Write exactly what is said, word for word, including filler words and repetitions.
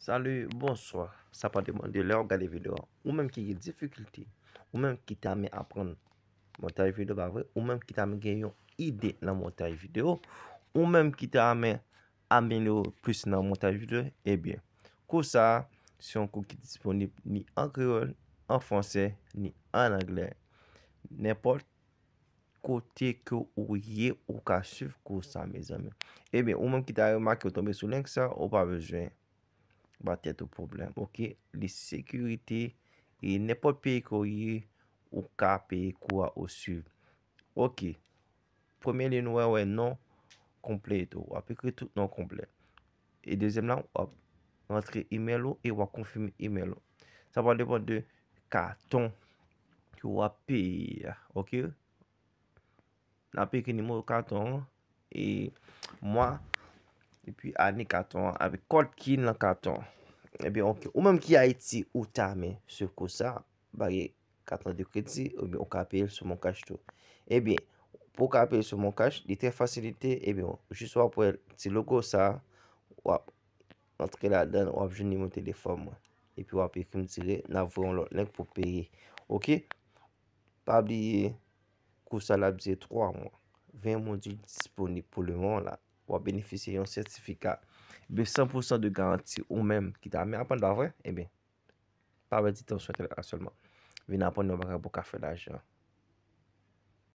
Salut, bonsoir. Sa pa depann de lè w ap gade videyo a. Ou menm ki gen difikilte, ou menm ki ta renmen aprann montaj videyo, pa vre? Ou menm ki ta renmen gen yon ide nan montaj videyo, ou menm ki ta renmen amelyore plis nan montaj videyo, ebyen, kou sa a, se yon kou ki disponib ni an kreyòl, an fransè, ni an anglè. Nenpòt kote ke ou ye, ou ka swiv kou sa, mezanmi. Ebyen, ou menm ki ta remake ou tonbe sou link sa, ou pa bezwen ba tèt ou pwoblèm, oke? Li sekirite, e nenpòt peyi ke w ye, ou ka peye kou a ou swiv. Oke. Premye liy nou wè, wè non konplè tou. W ap ekri tout non konplè. E dezyèm la, w ap rantre email ou e w ap konfime email ou. Sa va depann de katon ke w ap peye a, oke? N ap ekri nimewo katon an, e mwa, epi ane katon an, avèk kòd ki nan katon an. Ebyen, oke. Ou menm ki Ayiti, ou ta renmen swiv kou sa, ba gen katon de kredi, oubyen ou ka peye l sou Mon Cash tou. Ebyen, pou w ka peye l sou Mon Cash, li trè fasilite, ebyen, jis w ap wè ti logo sa, w ap antre ladan, w ap jwenn nimewo telefòn mwen. Epi w ap ekri m dirèk, n ap voye yon lòt link pou peye. Oke? Pa bliye, kou sa l ap dire twa mwa. Ven modil disponib pou le moman la. W ap benefisye yon sètifika de san pou san de garanti ou menm ki ta renmen aprann, pa vre? Ebyen, pa pèdi tan sou entènèt la sèlman. Vin aprann yon bagay pou w ka fè lajan.